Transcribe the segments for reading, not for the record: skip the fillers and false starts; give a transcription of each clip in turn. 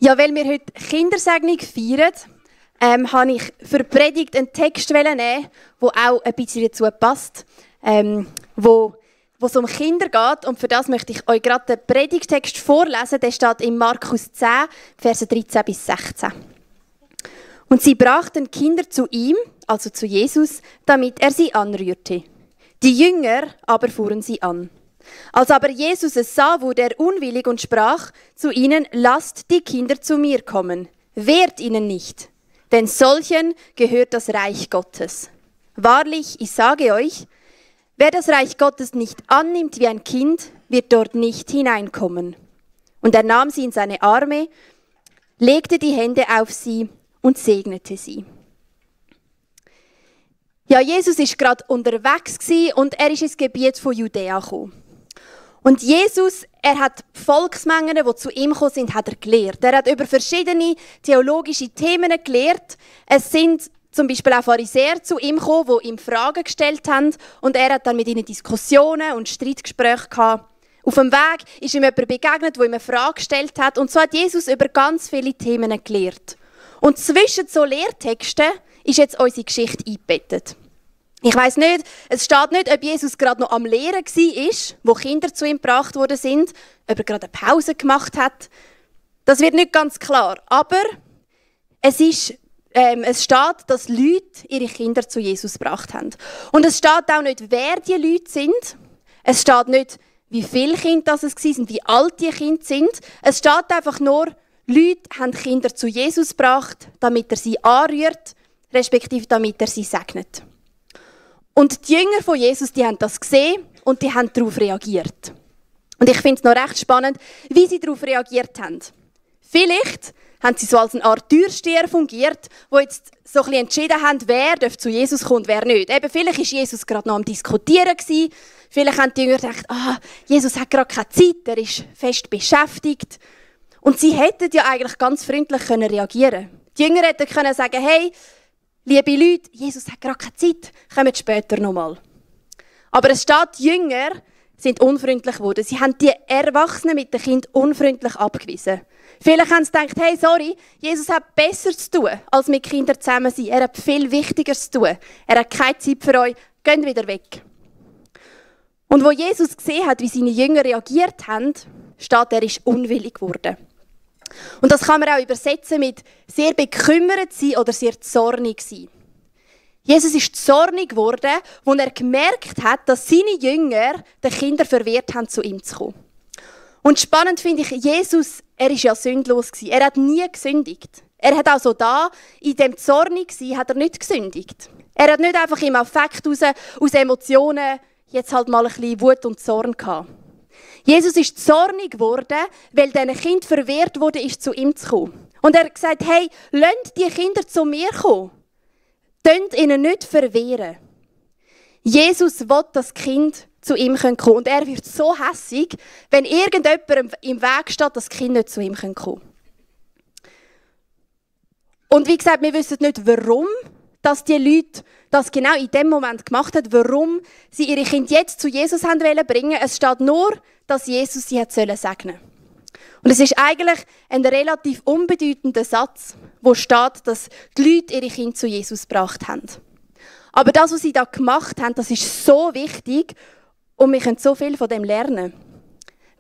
Ja, weil wir heute Kindersegnung feiern, habe ich für die Predigt einen Text nehmen, der auch ein bisschen dazu passt, wo es um Kinder geht. Und für das möchte ich euch gerade den Predigtext vorlesen. Der steht in Markus 10, Verse 13 bis 16. Und sie brachten Kinder zu ihm, also zu Jesus, damit er sie anrührte. Die Jünger aber fuhren sie an. Als aber Jesus es sah, wurde er unwillig und sprach zu ihnen: Lasst die Kinder zu mir kommen, wehrt ihnen nicht, denn solchen gehört das Reich Gottes. Wahrlich, ich sage euch, wer das Reich Gottes nicht annimmt wie ein Kind, wird dort nicht hineinkommen. Und er nahm sie in seine Arme, legte die Hände auf sie und segnete sie. Ja, Jesus war gerade unterwegs und er ist ins Gebiet von Judäa gekommen. Und Jesus, er hat die Volksmengen, die zu ihm gekommen sind, hat er gelehrt. Er hat über verschiedene theologische Themen gelehrt. Es sind zum Beispiel auch Pharisäer zu ihm gekommen, die ihm Fragen gestellt haben. Und er hat dann mit ihnen Diskussionen und Streitgespräche gehabt. Auf dem Weg ist ihm jemand begegnet, der ihm eine Frage gestellt hat. Und so hat Jesus über ganz viele Themen gelehrt. Und zwischen so Lehrtexten ist jetzt unsere Geschichte eingebettet. Ich weiss nicht, es steht nicht, ob Jesus gerade noch am Lehren war, wo Kinder zu ihm gebracht worden sind, ob er gerade eine Pause gemacht hat. Das wird nicht ganz klar. Aber es steht, dass Leute ihre Kinder zu Jesus gebracht haben. Und es steht auch nicht, wer die Leute sind. Es steht nicht, wie viele Kinder es waren, wie alt die Kinder sind. Es steht einfach nur, Leute haben Kinder zu Jesus gebracht, damit er sie anrührt, respektive damit er sie segnet. Und die Jünger von Jesus, die haben das gesehen und die haben darauf reagiert. Und ich finde es noch recht spannend, wie sie darauf reagiert haben. Vielleicht haben sie so als eine Art Türsteher fungiert, wo jetzt so ein bisschen entschieden haben, wer zu Jesus kommt und wer nicht. Eben, vielleicht war Jesus gerade noch am Diskutieren gewesen. Vielleicht haben die Jünger gedacht, Jesus hat gerade keine Zeit, er ist fest beschäftigt. Und sie hätten ja eigentlich ganz freundlich reagieren können. Die Jünger hätten können sagen, hey, liebe Leute, Jesus hat gerade keine Zeit, kommt später nochmal. Aber es steht, die Jünger sind unfreundlich geworden. Sie haben die Erwachsenen mit den Kindern unfreundlich abgewiesen. Vielleicht haben sie gedacht, hey, sorry, Jesus hat besser zu tun, als mit Kindern zusammen sein. Er hat viel Wichtigeres zu tun. Er hat keine Zeit für euch. Geht wieder weg. Und wo Jesus gesehen hat, wie seine Jünger reagiert haben, steht, er ist unwillig geworden. Und das kann man auch übersetzen mit sehr bekümmert sein oder sehr zornig sein. Jesus ist zornig geworden, als er gemerkt hat, dass seine Jünger den Kindern verwehrt haben, zu ihm zu kommen. Und spannend finde ich, Jesus, er ist ja sündlos gewesen. Er hat nie gesündigt. Er hat auch so da, in dem zornig sein, hat er nicht gesündigt. Er hat nicht einfach im Affekt aus Emotionen jetzt halt mal ein bisschen Wut und Zorn gehabt. Jesus ist zornig geworden, weil diesen Kind verwehrt wurde, zu ihm zu kommen. Und er hat gesagt, hey, lasst die Kinder zu mir kommen. Tönt ihnen nicht verwehren. Jesus will, dass die Kinder zu ihm kommen können. Und er wird so hässig, wenn irgendjemand im Weg steht, dass die Kinder nicht zu ihm kommen können. Und wie gesagt, wir wissen nicht, warum dass die Leute das genau in dem Moment gemacht haben, warum sie ihre Kinder jetzt zu Jesus haben bringen. Es steht nur, dass Jesus sie hat segnen sollen. Und es ist eigentlich ein relativ unbedeutender Satz, wo steht, dass die Leute ihre Kinder zu Jesus gebracht haben. Aber das, was sie da gemacht haben, das ist so wichtig und wir können so viel von dem lernen.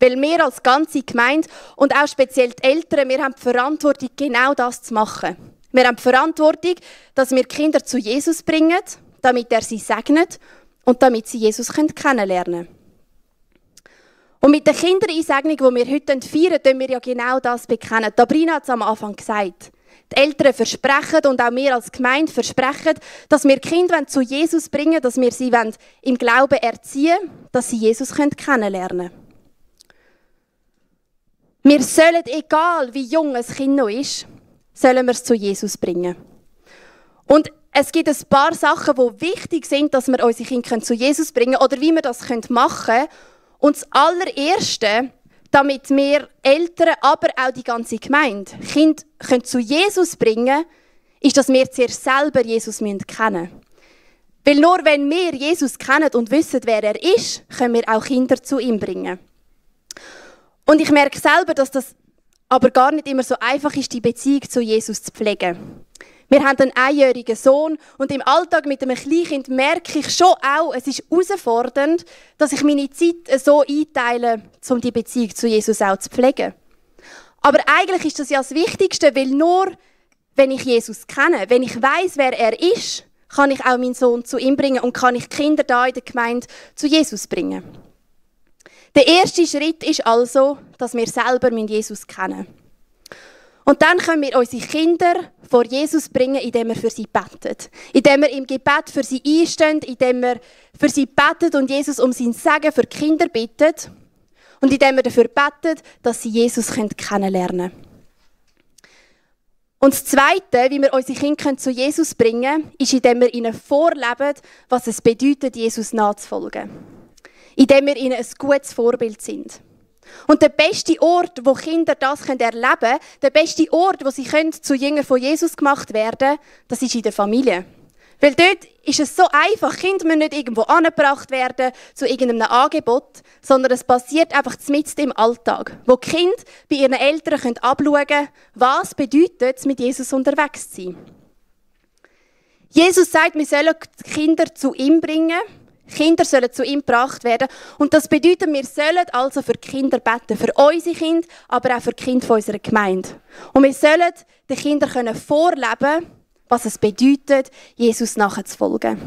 Weil wir als ganze Gemeinde und auch speziell die Eltern, wir haben die Verantwortung, genau das zu machen. Wir haben die Verantwortung, dass wir die Kinder zu Jesus bringen, damit er sie segnet und damit sie Jesus kennenlernen können. Und mit der Kindereinsegnung, die wir heute feiern, tun wir ja genau das bekennen. Sabrina hat es am Anfang gesagt. Die Eltern versprechen und auch wir als Gemeinde versprechen, dass wir die Kinder zu Jesus bringen, dass wir sie im Glauben erziehen, dass sie Jesus kennenlernen können. Wir sollen, egal wie jung ein Kind noch ist, sollen wir es zu Jesus bringen. Und es gibt ein paar Sachen, die wichtig sind, dass wir unsere Kinder zu Jesus bringen können oder wie wir das machen können. Und das allererste, damit wir Eltern, aber auch die ganze Gemeinde Kinder zu Jesus bringen können, ist, dass wir zuerst selber Jesus kennen müssen. Weil nur wenn wir Jesus kennen und wissen, wer er ist, können wir auch Kinder zu ihm bringen. Und ich merke selber, dass das aber gar nicht immer so einfach ist, die Beziehung zu Jesus zu pflegen. Wir haben einen einjährigen Sohn und im Alltag mit einem Kleinkind merke ich schon auch, es ist herausfordernd, dass ich meine Zeit so einteile, um die Beziehung zu Jesus auch zu pflegen. Aber eigentlich ist das ja das Wichtigste, weil nur wenn ich Jesus kenne, wenn ich weiss, wer er ist, kann ich auch meinen Sohn zu ihm bringen und kann ich Kinder da in der Gemeinde zu Jesus bringen. Der erste Schritt ist also, dass wir selber Jesus kennen. Und dann können wir unsere Kinder vor Jesus bringen, indem wir für sie beten. Indem wir im Gebet für sie einstehen, indem wir für sie beten und Jesus um sein Segen für die Kinder bittet. Und indem wir dafür beten, dass sie Jesus kennenlernen können. Und das Zweite, wie wir unsere Kinder zu Jesus bringen können, ist, indem wir ihnen vorleben, was es bedeutet, Jesus nachzufolgen. Indem wir ihnen ein gutes Vorbild sind. Und der beste Ort, wo Kinder das erleben können, der beste Ort, wo sie zu Jüngern von Jesus gemacht werden können, das ist in der Familie. Weil dort ist es so einfach, Kinder müssen nicht irgendwo angebracht werden zu irgendeinem Angebot, sondern es passiert einfach mitten im Alltag, wo die Kinder bei ihren Eltern abschauen können, was bedeutet es, mit Jesus unterwegs zu sein. Jesus sagt, wir sollen die Kinder zu ihm bringen. Kinder sollen zu ihm gebracht werden. Und das bedeutet, wir sollen also für die Kinder beten. Für unsere Kinder, aber auch für die Kinder unserer Gemeinde. Und wir sollen den Kindern vorleben, was es bedeutet, Jesus nachzufolgen.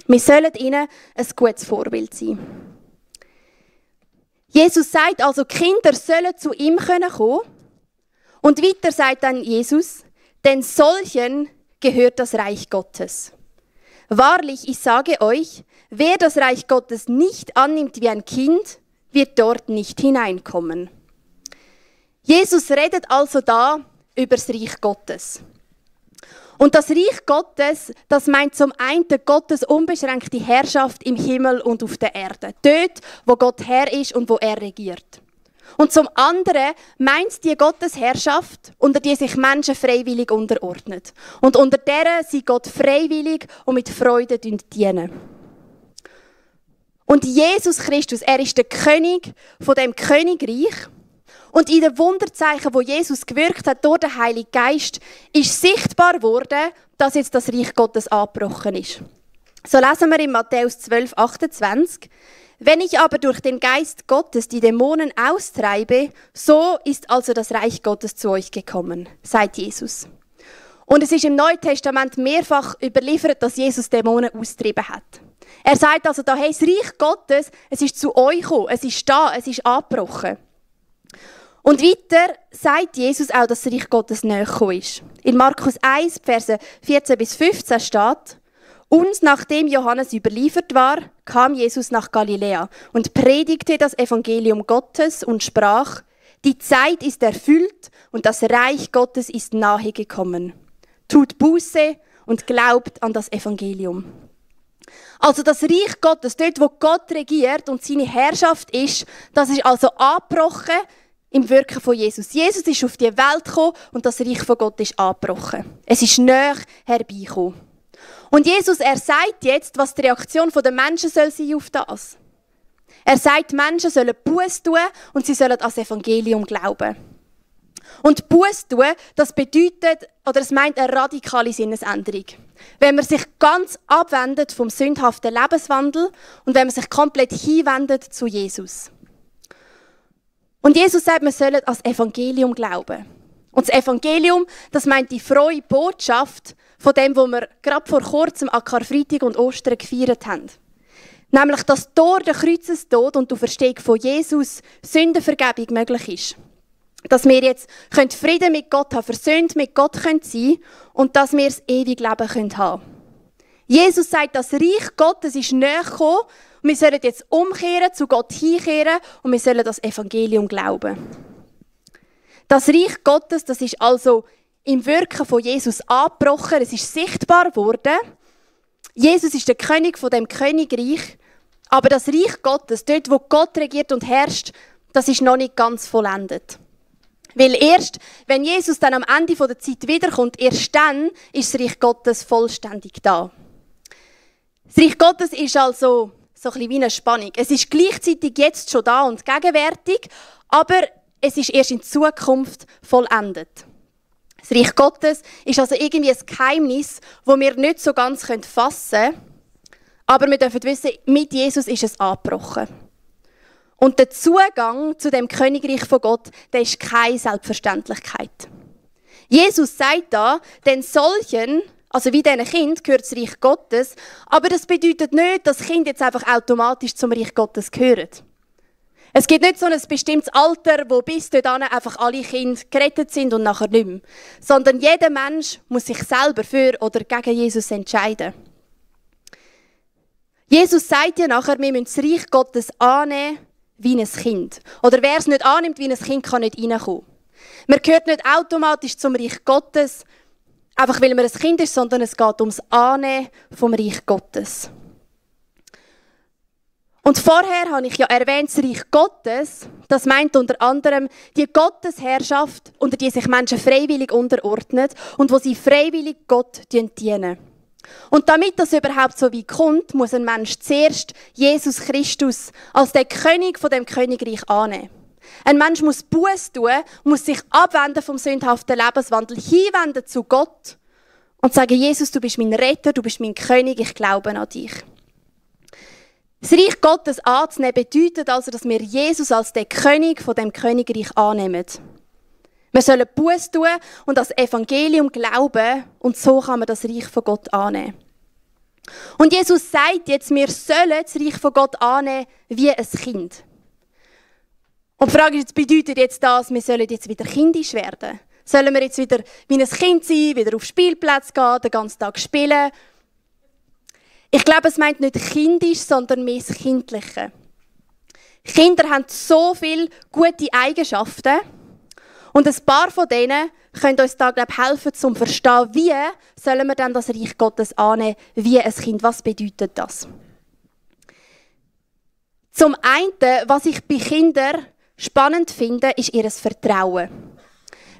Wir sollen ihnen ein gutes Vorbild sein. Jesus sagt also, die Kinder sollen zu ihm kommen. Und weiter sagt dann Jesus, denn solchen gehört das Reich Gottes. Wahrlich, ich sage euch, wer das Reich Gottes nicht annimmt wie ein Kind, wird dort nicht hineinkommen. Jesus redet also da über das Reich Gottes. Und das Reich Gottes, das meint zum einen Gottes unbeschränkte Herrschaft im Himmel und auf der Erde. Dort, wo Gott Herr ist und wo er regiert. Und zum anderen meint die Gottesherrschaft, unter die sich Menschen freiwillig unterordnen. Und unter der sie Gott freiwillig und mit Freude dienen. Und Jesus Christus, er ist der König von dem Königreich. Und in den Wunderzeichen, wo Jesus gewirkt hat durch den Heiligen Geist, ist sichtbar geworden, dass jetzt das Reich Gottes angebrochen ist. So lesen wir in Matthäus 12, 28. Wenn ich aber durch den Geist Gottes die Dämonen austreibe, so ist also das Reich Gottes zu euch gekommen, sagt Jesus. Und es ist im Neuen Testament mehrfach überliefert, dass Jesus Dämonen austrieben hat. Er sagt also da, hey, das Reich Gottes, es ist zu euch gekommen, es ist da, es ist angebrochen. Und weiter sagt Jesus auch, dass das Reich Gottes näher gekommen ist. In Markus 1, Verse 14 bis 15 steht, und nachdem Johannes überliefert war, kam Jesus nach Galiläa und predigte das Evangelium Gottes und sprach, die Zeit ist erfüllt und das Reich Gottes ist nahe gekommen. Tut Buße und glaubt an das Evangelium. Also das Reich Gottes, dort wo Gott regiert und seine Herrschaft ist, das ist also angebrochen im Wirken von Jesus. Jesus ist auf die Welt gekommen und das Reich von Gott ist angebrochen. Es ist näher herbeigekommen. Und Jesus, er sagt jetzt, was die Reaktion der Menschen soll sein auf das. Er sagt, die Menschen sollen Buße tun und sie sollen an das Evangelium glauben. Und Buße tun, das bedeutet, oder es meint eine radikale Sinnesänderung. Wenn man sich ganz abwendet vom sündhaften Lebenswandel und wenn man sich komplett hinwendet zu Jesus. Und Jesus sagt, wir sollen an das Evangelium glauben. Und das Evangelium, das meint die frohe Botschaft von dem, was wir gerade vor kurzem an Karfreitag und Ostern gefeiert haben. Nämlich, dass durch den Kreuzestod und die Auferstehung von Jesus Sündenvergebung möglich ist. Dass wir jetzt Frieden mit Gott haben, versöhnt mit Gott sein können und dass wir das ewige Leben haben können. Jesus sagt, das Reich Gottes ist näher gekommen und wir sollen jetzt umkehren, zu Gott hinkehren und wir sollen das Evangelium glauben. Das Reich Gottes, das ist also im Wirken von Jesus angebrochen, es ist sichtbar geworden. Jesus ist der König von dem Königreich, aber das Reich Gottes, dort wo Gott regiert und herrscht, das ist noch nicht ganz vollendet. Weil erst, wenn Jesus dann am Ende der Zeit wiederkommt, erst dann ist das Reich Gottes vollständig da. Das Reich Gottes ist also so ein bisschen wie eine Spannung. Es ist gleichzeitig jetzt schon da und gegenwärtig, aber es ist erst in Zukunft vollendet. Das Reich Gottes ist also irgendwie ein Geheimnis, das wir nicht so ganz fassen können. Aber wir dürfen wissen, mit Jesus ist es angebrochen. Und der Zugang zu dem Königreich von Gott, der ist keine Selbstverständlichkeit. Jesus sagt da, denn solchen, also wie diesen Kind, gehört das Reich Gottes, aber das bedeutet nicht, dass Kinder jetzt einfach automatisch zum Reich Gottes gehören. Es gibt nicht so ein bestimmtes Alter, wo bis dahin einfach alle Kinder gerettet sind und nachher nicht mehr. Sondern jeder Mensch muss sich selber für oder gegen Jesus entscheiden. Jesus sagt ja nachher, wir müssen das Reich Gottes annehmen wie ein Kind. Oder wer es nicht annimmt wie ein Kind, kann nicht reinkommen. Man gehört nicht automatisch zum Reich Gottes, einfach weil man ein Kind ist, sondern es geht ums Annehmen vom Reich Gottes. Und vorher habe ich ja erwähnt, das Reich Gottes, das meint unter anderem die Gottesherrschaft, unter die sich Menschen freiwillig unterordnen und wo sie freiwillig Gott dienen. Und damit das überhaupt so weit kommt, muss ein Mensch zuerst Jesus Christus als der König von dem Königreich annehmen. Ein Mensch muss Buße tun, muss sich abwenden vom sündhaften Lebenswandel, hinwenden zu Gott und sagen, Jesus, du bist mein Retter, du bist mein König, ich glaube an dich. Das Reich Gottes anzunehmen bedeutet also, dass wir Jesus als den König von dem Königreich annehmen. Wir sollen Buße tun und das Evangelium glauben und so kann man das Reich von Gott annehmen. Und Jesus sagt jetzt, wir sollen das Reich von Gott annehmen wie ein Kind. Und die Frage ist, bedeutet jetzt das, wir sollen jetzt wieder kindisch werden? Sollen wir jetzt wieder wie ein Kind sein, wieder auf Spielplätze gehen, den ganzen Tag spielen? Ich glaube, es meint nicht kindisch, sondern mehr das Kindliche. Kinder haben so viele gute Eigenschaften und ein paar von denen können uns da helfen, zum zu verstehen, wie sollen wir dann das Reich Gottes annehmen, wie ein Kind. Was bedeutet das? Zum einen, was ich bei Kindern spannend finde, ist ihr Vertrauen.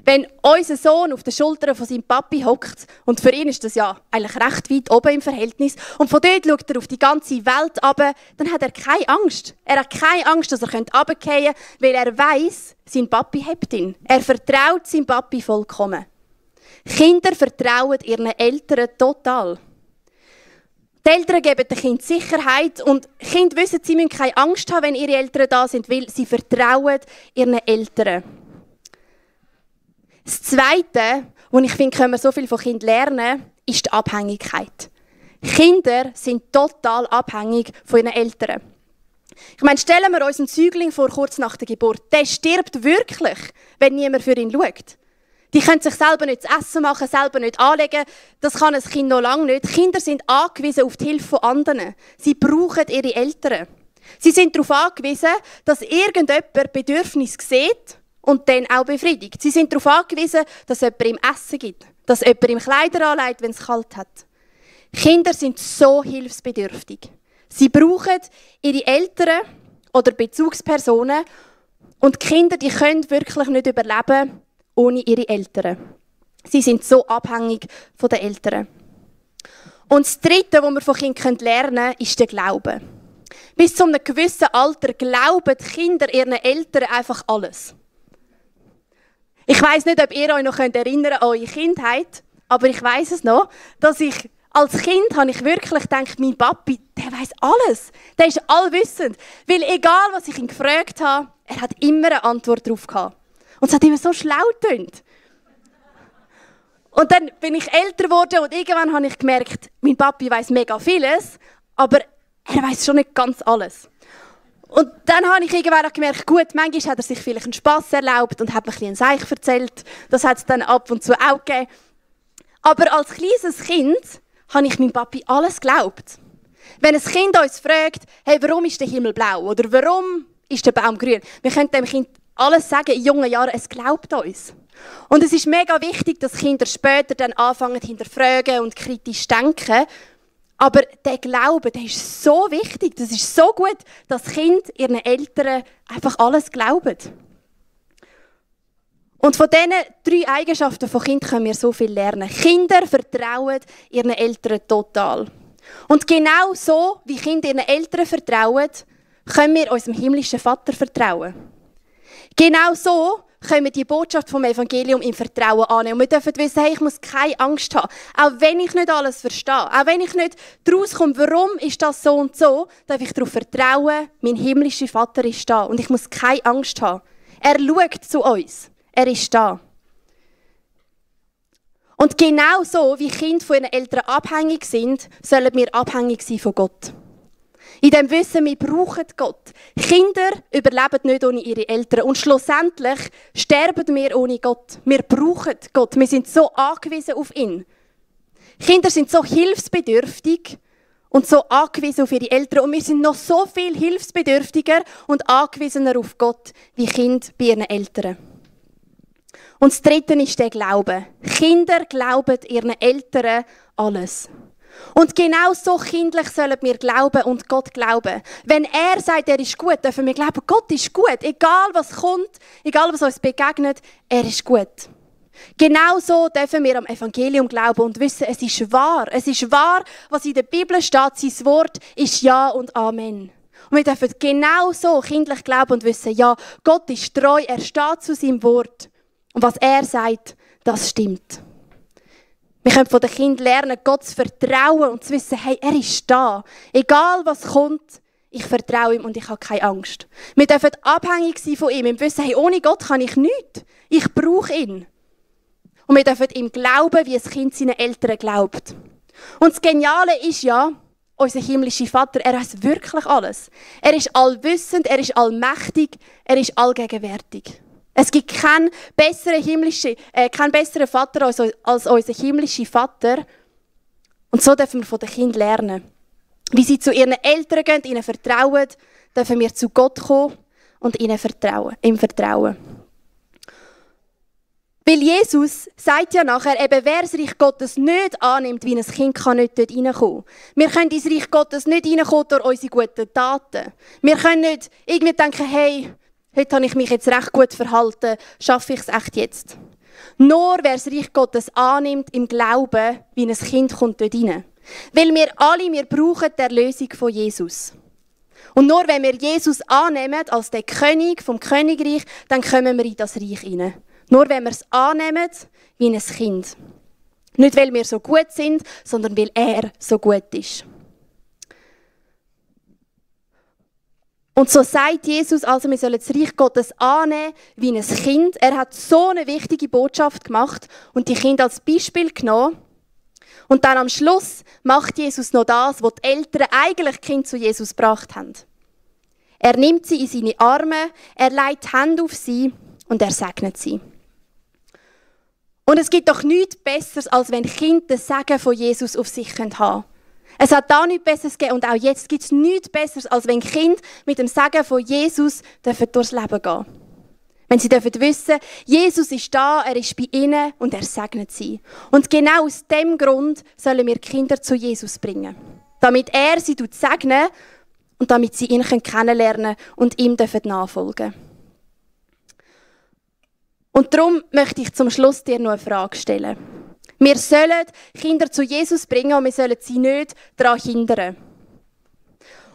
Wenn unser Sohn auf den Schultern von seinem Papi hockt, und für ihn ist das ja eigentlich recht weit oben im Verhältnis, und von dort schaut er auf die ganze Welt runter, dann hat er keine Angst. Er hat keine Angst, dass er runterfallen könnte, weil er weiss, sein Papi hebt ihn. Er vertraut seinem Papi vollkommen. Kinder vertrauen ihren Eltern total. Die Eltern geben dem Kind Sicherheit und Kinder wissen, sie müssen keine Angst haben, wenn ihre Eltern da sind, weil sie vertrauen ihren Eltern. Das Zweite, wo ich finde, können wir so viel von Kindern lernen, ist die Abhängigkeit. Kinder sind total abhängig von ihren Eltern. Ich meine, stellen wir uns einen Säugling vor, kurz nach der Geburt. Der stirbt wirklich, wenn niemand für ihn schaut. Die können sich selber nicht zu essen machen, selber nicht anlegen. Das kann ein Kind noch lange nicht. Kinder sind angewiesen auf die Hilfe von anderen. Sie brauchen ihre Eltern. Sie sind darauf angewiesen, dass irgendjemand Bedürfnisse sieht und dann auch befriedigt. Sie sind darauf angewiesen, dass jemand ihm Essen gibt, dass jemand ihm Kleider anlegt, wenn es kalt hat. Kinder sind so hilfsbedürftig. Sie brauchen ihre Eltern oder Bezugspersonen und die Kinder, die können wirklich nicht überleben ohne ihre Eltern. Sie sind so abhängig von den Eltern. Und das Dritte, was wir von Kindern lernen können, ist der Glaube. Bis zu einem gewissen Alter glauben die Kinder ihren Eltern einfach alles. Ich weiss nicht, ob ihr euch noch erinnern könnt an eure Kindheit, aber ich weiss es noch, dass ich als Kind habe ich wirklich gedacht, mein Papi, der weiss alles. Der ist allwissend. Weil egal, was ich ihn gefragt habe, er hat immer eine Antwort darauf gehabt. Und es hat immer so schlau getönt. Und dann bin ich älter geworden und irgendwann habe ich gemerkt, mein Papi weiss mega vieles, aber er weiss schon nicht ganz alles. Und dann habe ich irgendwann gemerkt, gut, manchmal hat er sich vielleicht einen Spass erlaubt und hat mir ein bisschen einen Seich erzählt. Das hat es dann ab und zu auch gegeben. Aber als kleines Kind habe ich meinem Papi alles geglaubt. Wenn ein Kind uns fragt, hey, warum ist der Himmel blau oder warum ist der Baum grün, wir können dem Kind alles sagen in jungen Jahren, es glaubt uns. Und es ist mega wichtig, dass Kinder später dann anfangen hinterfragen und kritisch denken. Aber der Glaube, der ist so wichtig, das ist so gut, dass Kinder ihren Eltern einfach alles glauben. Und von diesen 3 Eigenschaften von Kindern können wir so viel lernen. Kinder vertrauen ihren Eltern total. Und genau so, wie Kinder ihren Eltern vertrauen, können wir unserem himmlischen Vater vertrauen. Genau so können wir die Botschaft vom Evangelium im Vertrauen annehmen. Und wir dürfen wissen, hey, ich muss keine Angst haben. Auch wenn ich nicht alles verstehe, auch wenn ich nicht daraus komme, warum ist das so und so, darf ich darauf vertrauen, mein himmlischer Vater ist da. Und ich muss keine Angst haben. Er schaut zu uns. Er ist da. Und genau so, wie Kinder von ihren Eltern abhängig sind, sollen wir abhängig sein von Gott. In dem Wissen, wir brauchen Gott. Kinder überleben nicht ohne ihre Eltern. Und schlussendlich sterben wir ohne Gott. Wir brauchen Gott. Wir sind so angewiesen auf ihn. Kinder sind so hilfsbedürftig und so angewiesen auf ihre Eltern. Und wir sind noch so viel hilfsbedürftiger und angewiesener auf Gott wie Kinder bei ihren Eltern. Und das Dritte ist der Glaube. Kinder glauben ihren Eltern alles. Und genau so kindlich sollen wir glauben und Gott glauben. Wenn er sagt, er ist gut, dürfen wir glauben, Gott ist gut. Egal was kommt, egal was uns begegnet, er ist gut. Genau so dürfen wir am Evangelium glauben und wissen, es ist wahr. Es ist wahr, was in der Bibel steht. Sein Wort ist Ja und Amen. Und wir dürfen genau so kindlich glauben und wissen, ja, Gott ist treu, er steht zu seinem Wort. Und was er sagt, das stimmt. Wir können von den Kindern lernen, Gott zu vertrauen und zu wissen, hey, er ist da. Egal was kommt, ich vertraue ihm und ich habe keine Angst. Wir dürfen abhängig sein von ihm. Wir wissen, hey, ohne Gott kann ich nichts. Ich brauche ihn. Und wir dürfen ihm glauben, wie ein Kind seinen Eltern glaubt. Und das Geniale ist ja, unser himmlischer Vater, er weiß wirklich alles. Er ist allwissend, er ist allmächtig, er ist allgegenwärtig. Es gibt keinen besseren Vater als unser himmlischer Vater. Und so dürfen wir von den Kindern lernen. Wie sie zu ihren Eltern gehen, ihnen vertrauen, dürfen wir zu Gott kommen und ihm vertrauen. Weil Jesus sagt ja nachher, eben, wer das Reich Gottes nicht annimmt, wie ein Kind, kann nicht dort reinkommen. Wir können ins Reich Gottes nicht reinkommen durch unsere guten Taten. Wir können nicht irgendwie denken, hey, heute habe ich mich jetzt recht gut verhalten, schaffe ich es echt jetzt. Nur wer das Reich Gottes annimmt, im Glauben, wie ein Kind, kommt dort rein. Weil wir brauchen die Erlösung von Jesus. Und nur wenn wir Jesus annehmen als den König vom Königreich, dann kommen wir in das Reich hinein. Nur wenn wir es annehmen, wie ein Kind. Nicht, weil wir so gut sind, sondern weil er so gut ist. Und so sagt Jesus, also wir sollen das Reich Gottes annehmen wie ein Kind. Er hat so eine wichtige Botschaft gemacht und die Kinder als Beispiel genommen. Und dann am Schluss macht Jesus noch das, was die Eltern eigentlich Kind zu Jesus gebracht haben. Er nimmt sie in seine Arme, er legt die Hände auf sie und er segnet sie. Und es gibt doch nichts Besseres, als wenn Kinder das Segen von Jesus auf sich haben können. Es hat da nichts Besseres gegeben und auch jetzt gibt es nichts Besseres, als wenn Kinder mit dem Segen von Jesus durchs Leben gehen. Wenn sie wissen, Jesus ist da, er ist bei ihnen und er segnet sie. Und genau aus dem Grund sollen wir Kinder zu Jesus bringen. Damit er sie segnet und damit sie ihn kennenlernen und ihm nachfolgen dürfen. Und darum möchte ich zum Schluss dir noch eine Frage stellen. Wir sollen Kinder zu Jesus bringen und wir sollen sie nicht daran hindern.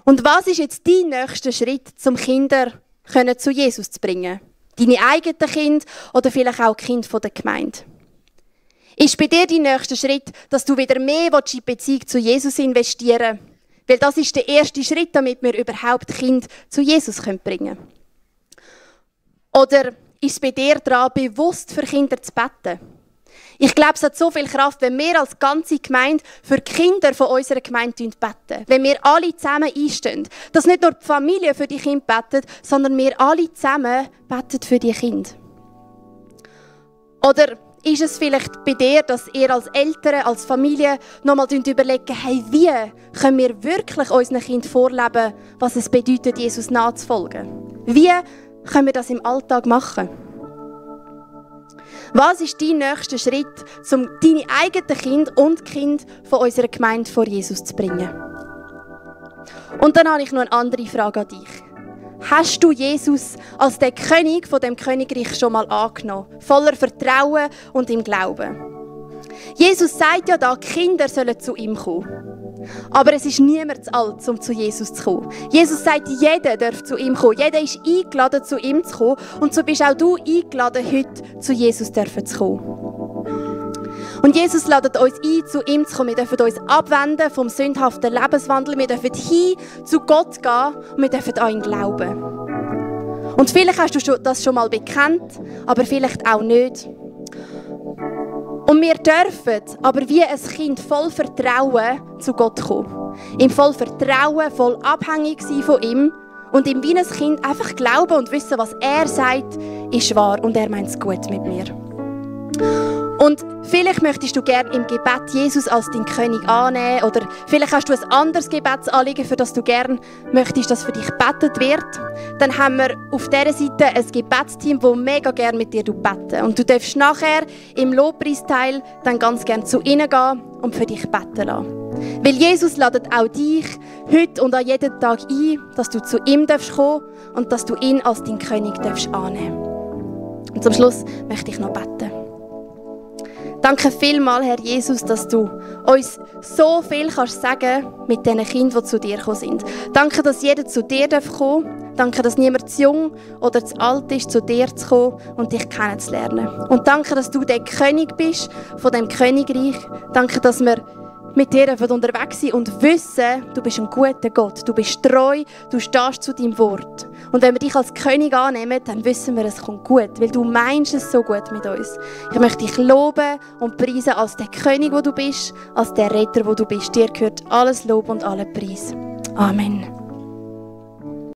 Und was ist jetzt dein nächster Schritt, um Kinder zu Jesus zu bringen? Deine eigenen Kinder oder vielleicht auch Kinder der Gemeinde? Ist bei dir dein nächster Schritt, dass du wieder mehr in die Beziehung zu Jesus investieren willst? Weil das ist der erste Schritt, damit wir überhaupt Kinder zu Jesus bringen können. Oder ist es bei dir daran, bewusst für Kinder zu beten? Ich glaube, es hat so viel Kraft, wenn wir als ganze Gemeinde für die Kinder von unserer Gemeinde beten. Wenn wir alle zusammen einstehen. Dass nicht nur die Familie für die Kinder betet, sondern wir alle zusammen beten für die Kinder. Oder ist es vielleicht bei dir, dass ihr als Eltern, als Familie nochmal überlegen, hey, wie können wir wirklich unseren Kindern vorleben, was es bedeutet, Jesus nachzufolgen? Wie können wir das im Alltag machen? Was ist dein nächster Schritt, um deine eigenen Kinder und die Kinder von unserer Gemeinde vor Jesus zu bringen? Und dann habe ich noch eine andere Frage an dich. Hast du Jesus als den König von dem Königreich schon mal angenommen? Voller Vertrauen und im Glauben? Jesus sagt ja da, Kinder sollen zu ihm kommen. Aber es ist niemand zu alt, um zu Jesus zu kommen. Jesus sagt, jeder darf zu ihm kommen. Jeder ist eingeladen, zu ihm zu kommen. Und so bist auch du eingeladen, heute zu Jesus zu kommen. Und Jesus ladet uns ein, zu ihm zu kommen. Wir dürfen uns abwenden vom sündhaften Lebenswandel. Wir dürfen hin zu Gott gehen und wir dürfen an ihn glauben. Und vielleicht hast du das schon mal bekannt, aber vielleicht auch nicht. Und wir dürfen aber wie ein Kind voll Vertrauen zu Gott kommen. Im voll Vertrauen, voll abhängig sein von ihm und ihm wie ein Kind einfach glauben und wissen, was er sagt, ist wahr und er meint es gut mit mir. Und vielleicht möchtest du gerne im Gebet Jesus als deinen König annehmen oder vielleicht hast du ein anderes Gebetsanliegen, für das du gerne möchtest, dass für dich gebetet wird. Dann haben wir auf dieser Seite ein Gebetsteam, das mega gerne mit dir beten. Und du darfst nachher im Lobpreisteil dann ganz gerne zu ihnen gehen und für dich beten lassen. Weil Jesus ladet auch dich heute und an jedem Tag ein, dass du zu ihm kommen darfst und dass du ihn als deinen König annehmen darfst. Und zum Schluss möchte ich noch beten. Danke vielmals, Herr Jesus, dass du uns so viel kannst sagen mit diesen Kindern, die zu dir gekommen sind. Danke, dass jeder zu dir kommen darf. Danke, dass niemand zu jung oder zu alt ist, zu dir zu kommen und dich kennenzulernen. Und danke, dass du der König bist von dem Königreich. Danke, dass wir mit dir unterwegs sind und wissen, du bist ein guter Gott. Du bist treu, du stehst zu deinem Wort. Und wenn wir dich als König annehmen, dann wissen wir, es kommt gut, weil du meinst es so gut mit uns. Ich möchte dich loben und preisen als der König, wo du bist, als der Retter, wo du bist. Dir gehört alles Lob und alle Preis. Amen.